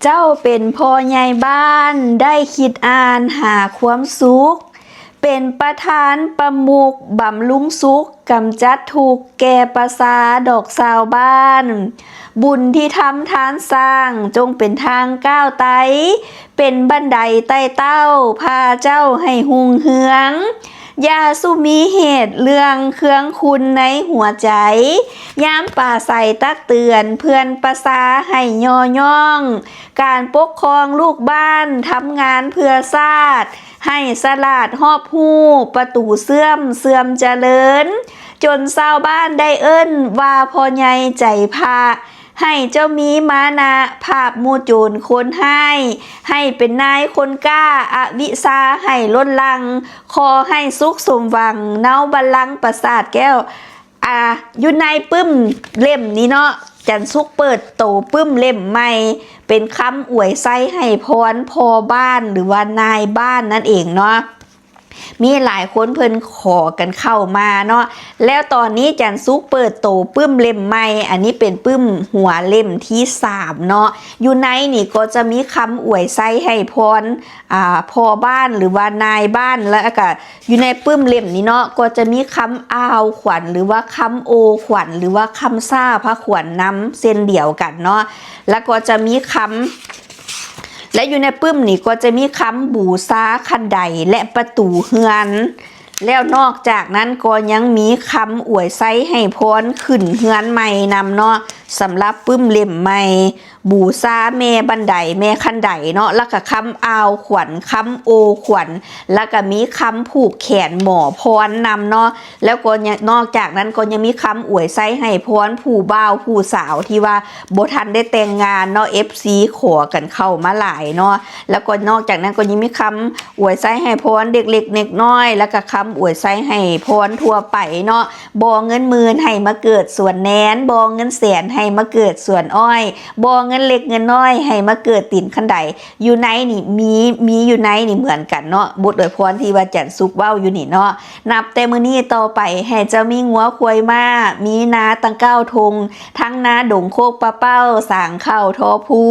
ເຈົ້າເປັນພໍ່ໃຫຍ່ບ້ານ ໄດ້ຄິດອ່ານຫາຄວາມສຸກ, ເປັນປະທານປະມຸກບຳລຸງສຸກ, ກຳຈັດທຸກແກ່ປະຊາດອກຊາວບ້ານ. ບຸນທີ່ທຳທານສ້າງ ຈົ່ງເປັນທາງກ້າວໄຕ່, ເປັນບັນໄດໄຕ່ເຕົ້າ ພາເຈົ້າໃຫ້ຮຸ່ງເຮືອງ. ຢ່າສູ່ມີເຫດເລື່ອງເຄືອງຄຸນໃນຫົວໃຈ, ຍາມປາໄສຕັກເຕືອນເພື່ອນປະຊາໃຫ້ຍໍຍ້ອງ ການປົກຄອງລູກບ້ານ ທຳງານເພື່ອຊາດ ໃຫ້ສະຫຼາດຮອບຮູ້ ປະຕູເຊື່ອມເສື່ອມຈະເລີນ ຈົນຊາວບ້ານໄດ້ເອີ້ນວ່າພໍ່ໃຫຍ່ໃຈພະ ໃຫ້ເຈົ້າມີມານະ ປາບໝູ່ໂຈນຄົນຮ້າຍ ໃຫ້ເປັນນາຍຄົນກ້າ ອະວິຊາໃຫ້ລົ້ນຫຼັງ ຂໍໃຫ້ສຸກສົມຫວັງ ເນົາບັນລັງປາສາດແກ້ວ. ອ່າ ຢູ່ໃນປຶ້ມເຫຼັ້ມນີ້ເນາະ ຈັນສຸກເປີດໂຕປຶ້ມເຫຼັ້ມໃໝ່ ເປັນຄຳອວຍໄຊໃຫ້ພອນພໍ່ບ້ານ ຫຼືວ່ານາຍບ້ານນັ້ນເອງເນາະ. ມີຫຼາຍຄົນເພິ່ນຂໍກັນເຂົ້າມາເນາະ ແລ້ວຕອນນີ້ຈັນສຸກເປີດໂຕປຶ້ມເຫຼັ້ມໃໝ່ ອັນນີ້ເປັນປຶ້ມຫົວເຫຼັ້ມທີສາມເນາະ. ຢູ່ໃນນີ້ກໍຈະມີຄຳອວຍໄຊໃຫ້ພອນ ອ່າ ພໍ່ບ້ານ ຫຼືວ່ານາຍບ້ານ ແລ້ວກໍຢູ່ໃນປຶ້ມເຫຼັ້ມນີ້ເນາະ ກໍຈະມີຄຳອ້າວຂວັນ ຫຼືວ່າຄຳໂອຂວັນ ຫຼືວ່າຄຳຊ້າພະຂວັນນຳເຊັ່ນດຽວກັນເນາະ. ແລ້ວກໍຈະມີຄຳ ແລະ ຢູ່ໃນປຶ້ມນີ້ກໍຈະມີຄຳບູຊາຄັນໄດ ແລະ ປະຕູເຮືອນ. ແລ້ວນອກຈາກນັ້ນກໍຍັງມີຄຳອວຍໄຊໃຫ້ພອນຂຶ້ນເຮືອນໃໝ່ນຳເນາະ. ສຳລັບປຶ້ມເຫຼັ້ມໃໝ່ ບູຊາແມ່ບັນໄດ ແມ່ຄັນໄດເນາະ ແລ້ວກະຄຳອ້າວຂວັນ ຄຳໂອຂວັນ ແລ້ວກະມີຄຳຜູກແຂນໝໍພອນນຳເນາະ. ແລ້ວກໍຍັງ ນອກຈາກນັ້ນກໍຍັງມີຄຳອວຍໄຊໃຫ້ພອນຜູ້ບ່າວຜູ້ສາວທີ່ວ່າບໍ່ທັນໄດ້ແຕ່ງງານເນາະ ເອັຟຊີ ຂໍກັນເຂົ້າມາຫຼາຍເນາະ. ແລ້ວກໍນອກຈາກນັ້ນກໍຍັງມີຄຳອວຍໄຊໃຫ້ພອນເດັກເລັກເດັກນ້ອຍ ແລ້ວກໍຄຳອວຍໄຊໃຫ້ພອນທົ່ວໄປເນາະ. ບໍ່ເງິນໝື່ນໃຫ້ມາເກີດສວນແນນ, ບໍ່ເງິນແສນໃຫ້ມາເກີດສວນອ້ອຍ, ບໍ່ເງິນເລັກເງິນນ້ອຍໃຫ້ມາເກີດຕີນຄັນໄດ. ຢູ່ໃນນີ້ມີ ມີຢູ່ໃນນີ້ເໝືອນກັນເນາະ ບົດອວຍພອນທີ່ວ່າຈັນສຸກເວົ້າຢູ່ນີ້ເນາະ. ນັບແຕ່ມື້ນີ້ຕໍ່ໄປ ໃຫ້ເຈົ້າມີງົວຄວາຍມ້າ ມີນາຕັ້ງເກົ້າທົ່ງ ທັງນາດົງໂຄກປະເປົ້າ ສາງເຂົ້າທໍ່ພູ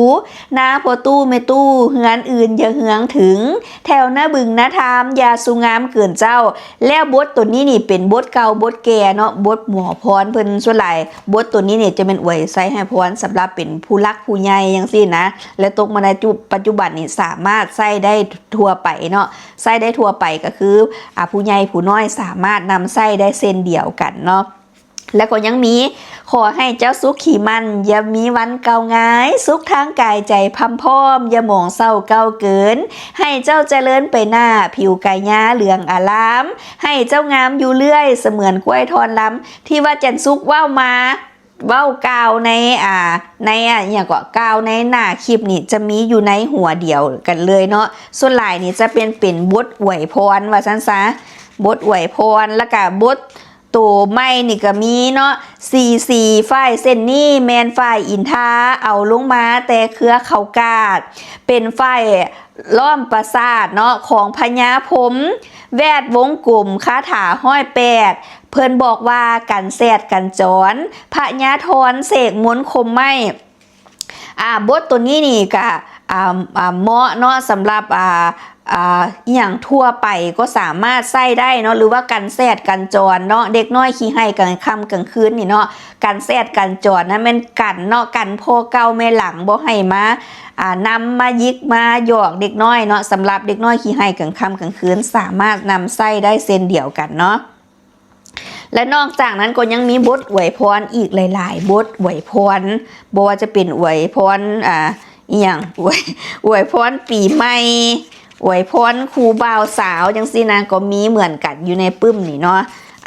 ນາພໍ່ຕູ້ແມ່ຕູ້ ເຮືອນອື່ນຢ່າເຮືອງເຖິງ ແຖວນາບຶງນາທາມ ຢ່າສູ່ງາມເກີນເຈົ້າ. ແລ້ວບົດໂຕນີ້ນີ້ເປັນບົດເກົ່າບົດແກ່ເນາະ ບົດໝໍພອນເພິ່ນ ສ່ວນຫຼາຍບົດໂຕນີ້ນີ້ຈະແມ່ນອວຍໄຊໃຫ້ພອນສຳລັບເປັນຜູ້ຫຼັກຜູ້ໃຫຍ່ຈັ່ງຊີ້ນະ ແລະ ຕົກມາໃນຈຸ ປັດຈຸບັນນີ້ສາມາດໃຊ້ໄດ້ທົ່ວໄປເນາະ ໃຊ້ໄດ້ທົ່ວໄປ ກໍຄື ອາ ຜູ້ໃຫຍ່ຜູ້ນ້ອຍສາມາດນຳໃຊ້ໄດ້ເຊັ່ນດຽວກັນເນາະ. ແລ້ວກໍຍັງມີ ຂໍໃຫ້ເຈົ້າສຸຂີໝັ້ນ ຢ່າມີວັນເກົ່າງາຍ ສຸກທາງກາຍໃຈພ້ຳພ້ອມ ຢ່າໝອງເສົ້າເກົ່າເກີນ ໃຫ້ເຈົ້າຈະເລີນໄປໜ້າ ຜິວກາຍາເຫຼືອງອາລາມ ໃຫ້ເຈົ້າງາມຢູ່ເລື້ອຍ ສະເໝືອນກ້ວຍທ່ອນລຳ. ທີ່ວ່າຈັນສຸກເວົ້າມາ ເວົ້າກ່າວໃນ ອ່າ ໃນ ອ່າ ອີ່ຫຍັງເກາະ ກ່າວໃນໜ້າຄລິບນີ້ ຈະມີຢູ່ໃນຫົວດຽວກັນເລີຍເນາະ. ສ່ວນຫຼາຍນີ້ຈະເປັນ ເປັນບົດອວຍພອນວ່າຊັ້ນຊະ ບົດອວຍພອນ ແລ້ວກະບົດໂຕໃໝ່ນີ້ກະມີເນາະ ສີ່ສີ່ ຝ້າຍເສັ້ນນີ້ແມ່ນຝ້າຍອິນທາ ເອົາລົງມາແຕ່ເຄືອເຂົາກາດ ເປັນຝ້າຍ ລ້ອມປາສາດເນາະ ຂອງພະຍາພົມ ແວດວົງກົມ ຄາຖາຮ້ອຍແປດ ເພິ່ນບອກວ່າກັນແຊດກັນຈອນ ພະຍາທອນເສກມົນຄົມໄມ້. ອ່າ ບົດໂຕນີ້ນີ້ກະ ອ່າ ອ່າ ເໝາະເນາະ ສຳລັບ ອ່າ ອ່າ ອີ່ຫຍັງທົ່ວໄປກໍສາມາດໃຊ້ໄດ້ເນາະ ຫຼືວ່າກັນແຊດກັນຈອນເນາະ ເດັກນ້ອຍຂີ້ໄຫ້ກາງຄ່ຳກາງຄືນນີ້ເນາະ ກັນແຊດກັນຈອນນະ ແມ່ນກັນເນາະ ກັນພໍ່ເກົ່າແມ່ຫຼັງບໍ່ໃຫ້ມາ ອ່າ ນຳມາຢິກມາຫຍອກເດັກນ້ອຍເນາະ. ສຳລັບເດັກນ້ອຍຂີ້ໄຫ້ກາງຄ່ຳກາງຄືນ ສາມາດນຳໃຊ້ໄດ້ເຊັ່ນດຽວກັນເນາະ. ແລະ ນອກຈາກນັ້ນກໍຍັງມີບົດອວຍພອນອີກຫຼາຍໆ ບົດອວຍພອນ ບໍ່ວ່າຈະເປັນອວຍພອນ ອ່າ ອີ່ຫຍັງ ອວຍ ອວຍພອນປີໃໝ່ ອວຍພອນຄູ່ບ່າວສາວຈັ່ງຊີ້ນະ ກໍມີເໝືອນກັນຢູ່ໃນປຶ້ມນີ້ເນາະ.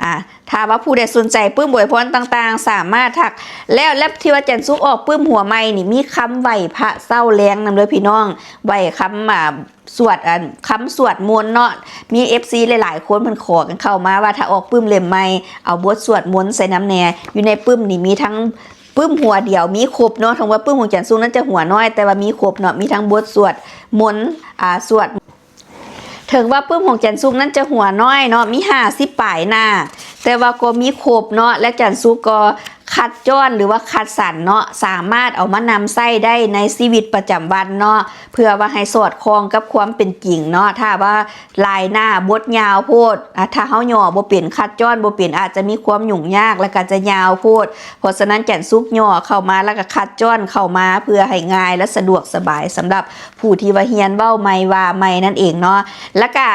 ອ່າ ຖ້າວ່າຜູ້ໃດສົນໃຈປຶ້ມອວຍພອນຕ່າງໆ ສາມາດທັກ ແລ້ວ ແລ້ວທີ່ວ່າຈັນສຸກອອກປຶ້ມຫົວໃໝ່ນີ້ ມີຄຳໄຫວ້ພະເຊົ້າແລງນຳເດີພີ່ນ້ອງ ໄຫວ້ຄຳ ອ່າ ສວດ ອັນ ຄຳສວດມົນເນາະ. ມີເອັຟຊີຫຼາຍໆຄົນເພິ່ນຂໍກັນເຂົ້າມາວ່າ ຖ້າອອກປຶ້ມເຫຼັ້ມໃໝ່ ເອົາບົດສວດມົນໃສ່ນຳແດ່. ຢູ່ໃນປຶ້ມນີ້ມີທັງ ປຶ້ມຫົວດຽວມີຄົບເນາະ ເຖິງວ່າປຶ້ມຂອງຈັນສຸກນັ້ນຈະຫົວນ້ອຍ ແຕ່ວ່າມີຄົບເນາະ ມີທັງບົດສວດມົນ ອ່າ ສວດ ເຖິງວ່າປຶ້ມຂອງຈັນສຸກນັ້ນຈະຫົວນ້ອຍເນາະ ມີຫ້າສິບປາຍໜ້າ ແຕ່ວ່າກໍມີຄົບເນາະ ແລະ ຈັນສຸກກໍ ຄັດຈ້ອນ ຫຼືວ່າຄັດສັນເນາະ ສາມາດເອົາມານຳໃຊ້ໄດ້ໃນຊີວິດປະຈຳວັນເນາະ ເພື່ອວ່າໃຫ້ສອດຄ່ອງກັບຄວາມເປັນຈິງເນາະ. ຖ້າວ່າລາຍໜ້າບົດຍາວໂພດ ອາ ຖ້າເຮົາຫຍໍ້ບໍ່ເປັນ ຄັດຈ້ອນບໍ່ເປັນ ອາດຈະມີຄວາມຫຍຸ້ງຍາກ ແລ້ວກໍຈະຍາວໂພດ. ເພາະສະນັ້ນ ຈັນສຸກຫຍໍ້ເຂົ້າມາ ແລ້ວກໍຄັດຈ້ອນເຂົ້າມາ ເພື່ອໃຫ້ງ່າຍ ແລະ ສະດວກສະບາຍ ສຳລັບຜູ້ທີ່ວ່າຮຽນເວົ້າໃໝ່ ວ່າໃໝ່ນັ້ນເອງເນາະ. ແລ້ວກໍ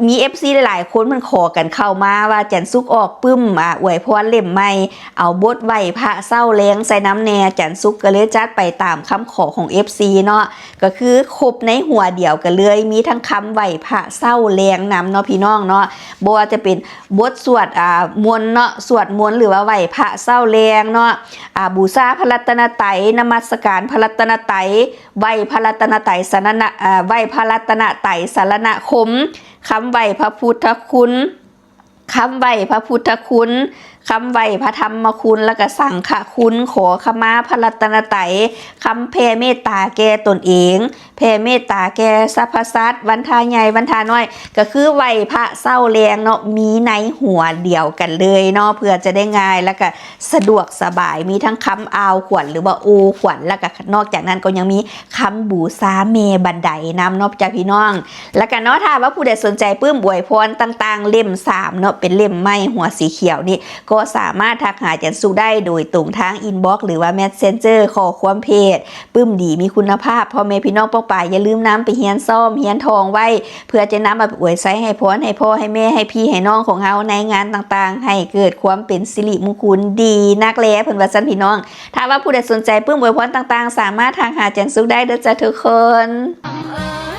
ມີເອັຟຊີຫຼາຍໆຄົນເພິ່ນຂໍກັນເຂົ້າມາວ່າ ຈັນສຸກອອກປຶ້ມ ອາ ອວຍພອນເຫຼັ້ມໃໝ່ ເອົາບົດໄຫວ້ພະເຊົ້າແລງໃສ່ນຳແດ່. ຈັນສຸກກໍເລີຍຈັດໄປຕາມຄຳຂໍຂອງເອັຟຊີເນາະ ກໍຄືຄົບໃນຫົວດຽວກັນເລີຍ ມີທັງຄຳໄຫວ້ພະເຊົ້າແລງນຳເນາະ ພີ່ນ້ອງເນາະ. ບໍ່ວ່າຈະເປັນບົດສວດ ອາ ມົນເນາະ ສວດມົນ ຫຼືວ່າໄຫວ້ພະເຊົ້າແລງເນາະ ອາ ບູຊາພະລັດຕະນະໄຕ ນະມັດສະການພະລັດຕະນະໄຕ ໄຫວ້ພະລັດຕະນະໄຕສະນະນະ ເອີ ໄຫວ້ພະລັດຕະນະໄຕສະລະນະຄົມ, ຄຳໄຫວ້ພະພຸດທະຄຸນ, ຄຳໄຫວ້ພະພຸດທະຄຸນ, ຄຳໄຫວ້ພະທຳມະຄຸນ ແລ້ວກະສັງຄະຄຸນ, ຂໍຂະມາພະລັດຕະນະໄຕ, ຄຳແຜ່ເມດຕາແກ່ຕົນເອງ, ແຜ່ເມດຕາແກ່ສັບພະສັດ, ວັນທາໃຫຍ່ ວັນທານ້ອຍ, ກະຄືໄຫວ້ພະເຊົ້າແລງເນາະ, ມີໃນຫົວດຽວກັນເລີຍເນາະ ເພື່ອຈະໄດ້ງ່າຍ ແລ້ວກະ ສະດວກສະບາຍ, ມີທັງຄຳອ່າວຂວັນ ຫຼືວ່າໂອຂວັນ, ແລ້ວກະນອກຈາກນັ້ນກໍຍັງມີຄຳບູຊາແມ່ບັນໄດນຳເນາະ ເຈົ້າພີ່ນ້ອງ. ແລ້ວກະເນາະ ຖ້າວ່າຜູ້ໃດສົນໃຈປຶ້ມອວຍພອນຕ່າງໆ ເຫຼັ້ມສາມເນາະ ເປັນເຫຼັ້ມໃໝ່ຫົວສີຂຽວນີ້ ກໍສາມາດທັກຫາຈັນສຸກໄດ້ໂດຍຕົງທາງອິນບັອກ ຫຼືວ່າແມັດເຊັນເຈີ ຂໍ້ຄວາມເພຈ ປຶ້ມດີມີຄຸນນະພາບ. ພໍ່ແມ່ພີ່ນ້ອງປ້ອງປາຍ ຢ່າລືມນຳໄປຮຽນຊ້ອມ ຮຽນທ່ອງໄວ້ ເພື່ອຈະນຳເອົາໄປອວຍໄຊໃຫ້ພອນ ໃຫ້ພໍ່ ໃຫ້ແມ່ ໃຫ້ພີ່ ໃຫ້ນ້ອງຂອງເຮົາ ໃນງານຕ່າງໆ ໃຫ້ເກີດຄວາມເປັນສິລິມຸງຄຸນດີນັກແລ ເພິ່ນວ່າຊັ້ນພີ່ນ້ອງ. ຖ້າວ່າຜູ້ໃດສົນໃຈປຶ້ມອວຍພອນຕ່າງໆ ສາມາດທັກຫາຈັນສຸກໄດ້ເດີຈົ້າທຸກຄົນ.